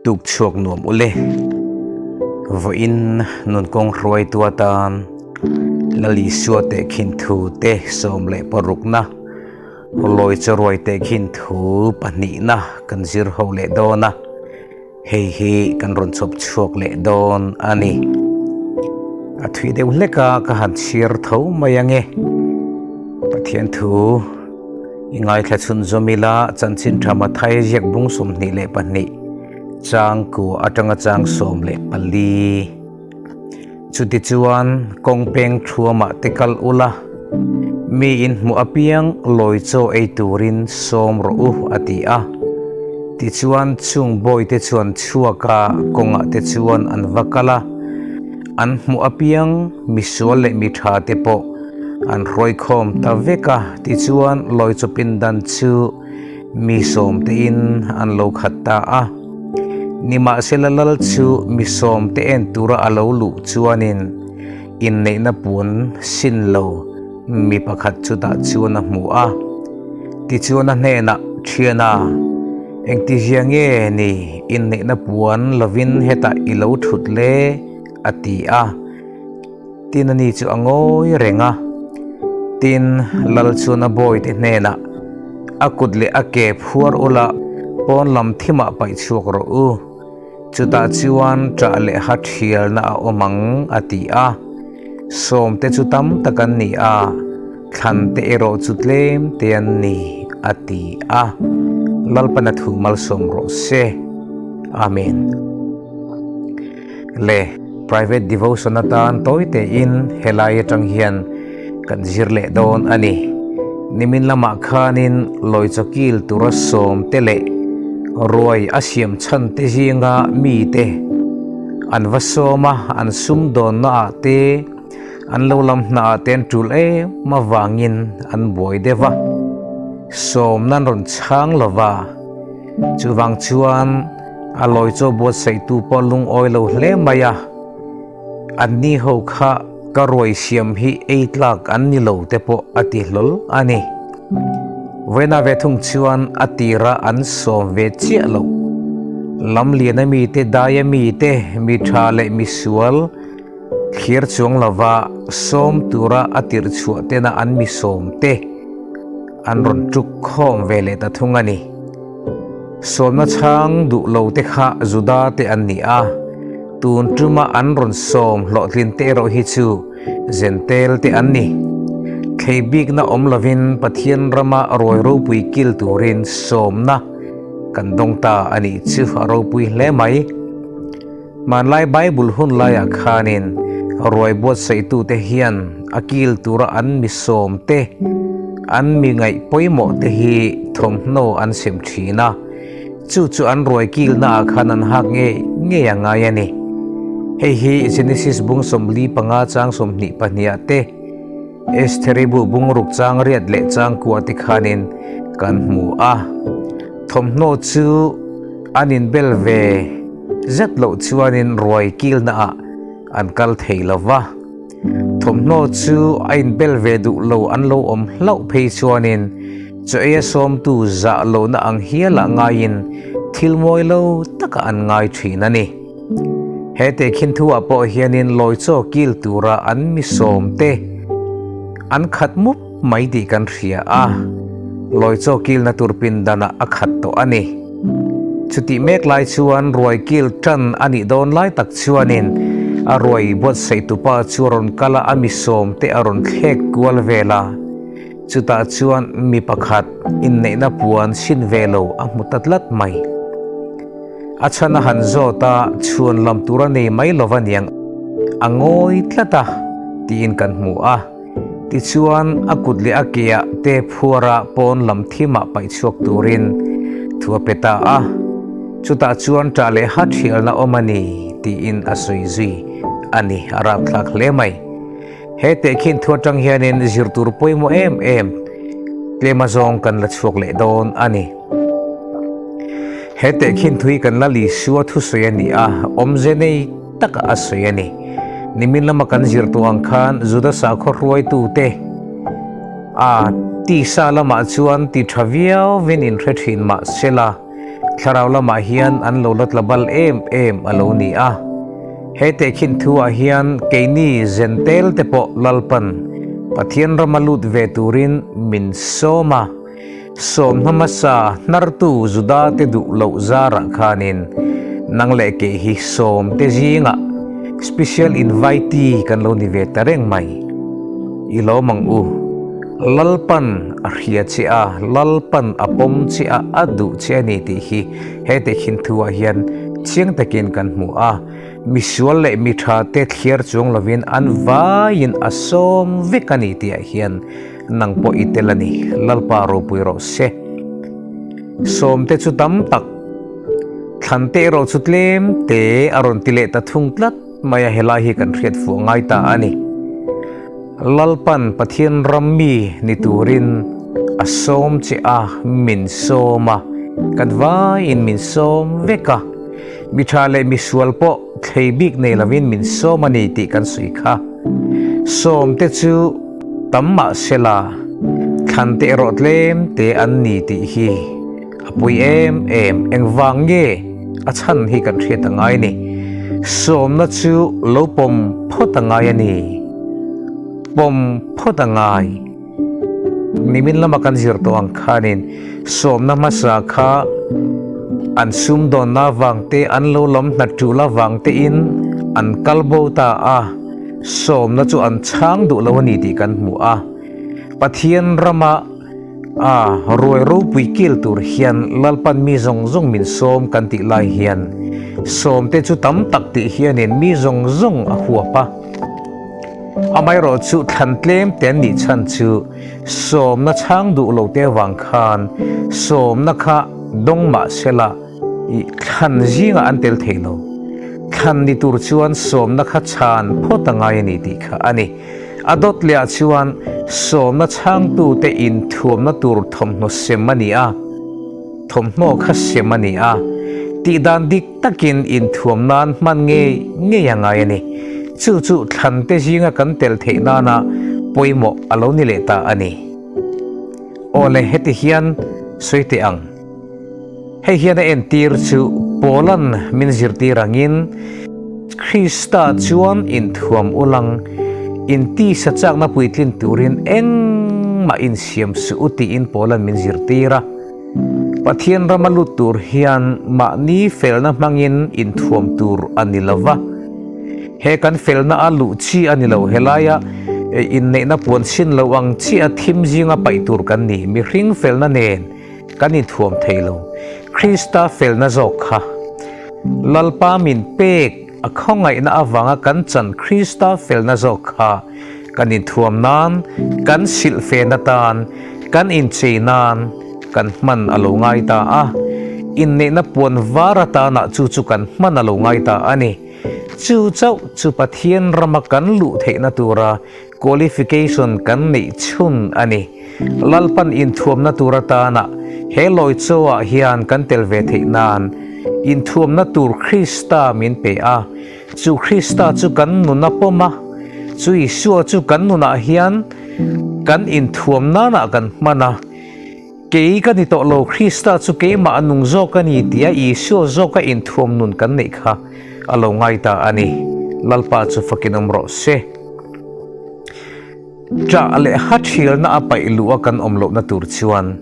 Tuk chhuak nuam ule. Vawiin nunkawng hruaitu atan Lal Isua tehkhin thu te 16na, Lawi Chawruai tehkhin thu pahnihna kan zir ho leh dawn a, hei hi kan rawn chhawp chhuak leh dawn a ni. A thui deuh hlek a, ka han chhiar tho mai ange. Pathian thu. I ngaithla chhunzawm ila chanchin tha Mathai ziak bung 22 chang kua atanga chang 14. Chutichuan kawng peng thuamah te kal ula, mi in hmuh apiang lawi chaw ei turin sawm rawh u a ti a. Tichuan chung bawite chuan chhuaka kawngah te chuan an va kal a, an hmuh apiang misual leh mi tha te pawh An hruaikhawm ta vek a, tichuan lawi chu pindan chu mi sawmte in an lo khat ta a. Nimahsela lal chu mi sawmte en tura a lo luh chuanin inneihna puan sin lo mi pakhat chutah chuan a hmu a. Tichuan a hnenah, Thiana, engtizia nge ni inneihna puan lovin hetah i lo thut le? a ti a. Tin ani chu a ngawi reng a. Tin, lal chuan a bawite hnenah, A kut leh a ke phuar ula, pawn lam thimah paih chhuak rawh u. Chutah chuan ṭah leh ha ṭhialna a awm ang, a ti a. Sawmte chu tam tak an ni a, thlante erawh chu tlem te an ni, a ti a. Lalpana thu malsawm rawh se. Amen. Le private devotion atan tawi tein helai atang hian kan zir leh dawn a ni. Nimin lamah khanin lawi chawkil tura sawm te leh ruai a siam chhan te zinga mite an va sawm a, an sumdawnna ah te an lo lam hna ah te an tul em avangin an buai deuh a, sawm nan rawn chhang lova, chuvang chuan A lawi chaw buatsaihtu pawh lungawi lo hle mai a, anni ho kha ka ruai siam hi ei tlak an ni lo te pawh a ti hlawl a ni. Vawiina ve thung chuan a tira an sawm ve chiah loh. Lamliana mite, daia mite, mi tha leh mi sual thlir chuang lova sawm tura a tirh chhuah tena an mi sawm te an rawn tuk khawm ve leh ta thung a ni. Sawmna chhang duh lo te kha Juda te an ni a, tun tuma an rawn sawm hlawhtlin te erawh hi chu Zentel te an ni. Thlei bikna awm lovin Pathian rama ruai ropui kil turin sawmna kan dawng ta a nih chu a ropui hle mai. Hmanlai Bible hun laiah khanin ruai buatsaihtute hian a kil tura an mi sawm te, an mi ngaih pawimawh te hi thawmhnaw an sem thin a, chu chu an ruai kilnaah khan an hak ngei ngei a ngai a ni. Hei hi Genesis bung 45 chang 22 ah te, Estheri bu bungruk chang riat leh chang kua te khanin kan hmu a. Thawmhnaw chu an inbel ve zet loh chuanin ruai kilnaah an kal thei lo va. Thawmhnaw chu a inbel ve duh lo an lo awm hlauh phei chuanin chaw eia sawmtu zah lohna ang hialah ngaiin thil mawi lo takah an ngai thin a ni. He tehkhin thuah pawh hianin lawi chaw kil tura an mi sawmte an khat mup mai tih kan hria a, lawi chaw kilna tur pindanah a khat tawh a ni. Chutih mek lai chuan ruai kil tan a nih dawn lai tak chuanin a ruai buatsaih tupa chu a rawn kal a, a mi sawmte a rawn thlek kual vel a. Chutah chuan mi pakhat inneihna puan sin ve lo a hmu ta tlat mai. A chhan a han zawt a, chhuan lam tur a nei mai lo va niang, a ngawi tlat a tiin kan hmu a. Tichuan a kut leh a keah te phuara pawn lam thimah paih chhuak turin thu a pe ta a. Chutah chuan ṭah leh ha ṭhialna awm a ni tiin a sawi zui a ni, a rapthlak hle mai. He tehkhin thu atang hianin zir tur pawimawh em em tlem azawng kan la chhuak leh dawn a ni. He tehkhin thu hi kan la Isua thusawi a ni a, awmze nei taka a sawi a ni. Nimin lama kan zir tawh ang khan Juda sakhaw hruaitute a tisa lamah chuan ti tha viauvin inhre thin mah sela. Thlarau lamah hian an lo la tla bal em em a lo ni a. He tehkhin thu ah hian keini Zentel te pawh Lalpan Pathian rama lut ve turin min sawm a, sawm hmasa hnartu Juda te duh loh zarah khanin nang leh kei hi sawm te zingah special invitee kan lo ni ve ta reng mai. I lawm ang u. Lalpan a hria che a, Lalpan a pawm che a, a duh che a ni tih hi he tehkhin thu ah hian chiang takin kan hmu a. Misual leh mi tha te thliar chuang lovin an vaiin a sawm vek a ni tih ah hian nang pawh i tel a ni. Lalpa ropui rawh se. Sawmte chu tam tak, thlan te erawh chu tlem te a rawn ti leh ta thung tlat mai a, helai hi kan hriat fuh ngai ta a ni. Lalpan Pathian ram mi ni turin a sawm che a, min sawm a, kan vaiin min sawm vek a, mi tha leh mi sual pawh thlei bik nei lovin min sawm a ni tih kan sawi kha. Sawm te chu tam mah sela, thlan te erawh tlem te an ni tih hi a pui em em. Engvang nge a chhan hi kan hriat a ngai ni. Sawmna chu lo pawm phawt a ngai a ni. Pawm phawt a ngai. Nimin lama kan zir tawh ang khanin sawmna hmasa kha an sumdawnna avang te, an lo lam hna tul avang tein an kal bo ta a, sawmna chu an chhang duh lo a ni tih kan hmu a. Pathian rama a ruai ropui kil tur hian Lalpan mi zawng zawng min sawm kan tih lai hian sawmte chu tam tak tih hianin mi zawng zawng a huap a. Amaherawhchu thlan tlem te an nih chhan chu sawmna chhang duh lo te avang khan sawmna kha dawng mah sela ih thlan zingah an tel thei lo. Thlan ni tur chuan sawmna kha chhan phawt a ngai a ni tih kha a ni. A dawt lehah chuan sawmna chhangtute inthuamna tur thawmhnaw sem a ni a, thawmhnaw kha sem a ni a, tihdan dik takin inthuam nan hman ngei ngei a ngai a ni. Chu chu thlante zinga kan tel theih nana pawimawh a lo ni leh ta a ni. Aw le, heti hian sawi teh ang. Hei hian a entir chu Paula'n min zirtir angin Krista chuan inthuam ulang, intisa chakna puitlin turin engmah insiam suh u tiin Paula'n min zirtir a. Pathian rama lut tur hian mahni felna hmangin inthuam tur a ni lo va. He kan felna a luh chi a ni lo, helaia inneihna puan chhin lo ang chiah thim zinga paih tur kan ni. Mihring felna nen kan inthuam thei lo. Krista felna zawk kha Lalpa min pek a khawngaihna avanga kan chan Krista felna zawk kha kan inthuam nan, kan silhfen atan, kan inchei nan kan hman a lo ngai ta a. Inneihna puan var atanah chu chu kan hman a lo ngai ta a ni. Chu chauh chu Pathian rama kan luh theihna tura qualification kan neih chhun a ni. Lalpan inthuamna tur atana he lawi chaw ah hian kan tel ve theih nan inthuamna tur Krista min pe a. Chu Krista chu kan nun a pawm a, chu Isua chu kan nunah hian kan inthuam nanah kan hman a. Kei ka ni tawh lo, Krista chu keimah a nung zawk a ni tia Isua zawka inthuam nun kan neih kha a lo ngai ta a ni. Lalpa chu fakin awm rawh se. Ṭah leh ha ṭhialna a paih luh a kan awm lohna tur chuan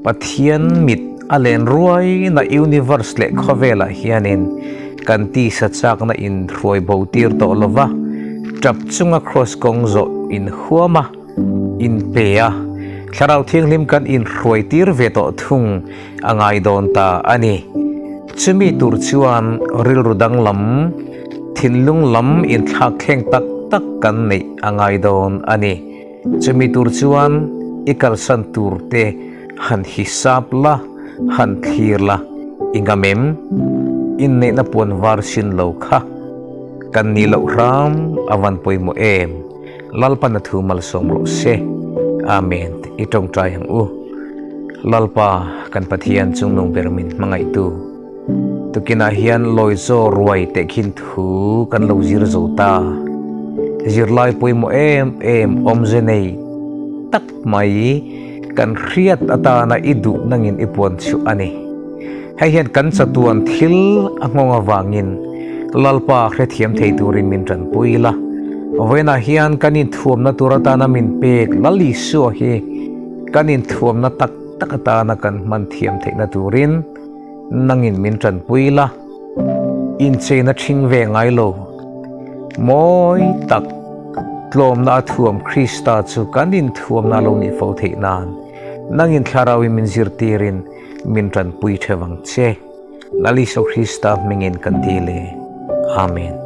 Pathian mit a len ruaina universe leh khawvelah hianin kan tisa chakna in hruai bo tir tawh lova, ṭap chunga kraws kawng zawh in huam a, in pe a, Thlarau Thianghlim kan inhruai tir ve tawh thung a ngai dawn ta a ni. Chumi tur chuan rilru danglam, thinlung lam inthlak thleng tak tak kan neih a ngai dawn a ni. Chumi tur chuan i kalsan tur te han hisap la, han thlir la, i ngam em? Inneihna puan var sin lo kha kan nih loh hram a van pawimawh em? Lalpan a thu malsawm rawh se. Amen. I tawngtai ang u. Lalpa kan Pathian chungnung ber min hmangaihtu. Tukinah hian lawizaw ruai tehkhin thu kan lo zir zo ta. Zirlai pawimawh em em awmze nei tak mai kan hriat atana i duh nangin i puan chhuah a ni. Hei hian kan chatuan thil a nghawng avangin Lalpa hrethiam thei turin min tanpui la. Vawiinah hian kan inthuamna tur atana min pek Lal Isua hi kan inthuamna tak tak atana kan hman thiam theihna turin nangin min tanpui la. Incheina ṭhing ve ngai lo. Mawi tak tlawmna a thuam Krista chu kan inthuamna lo nih fo theih nan nangin thlarauin min zirtirin min tanpui ṭhe vang che. Lal Isua Krista hmingin kan dil e. Amen.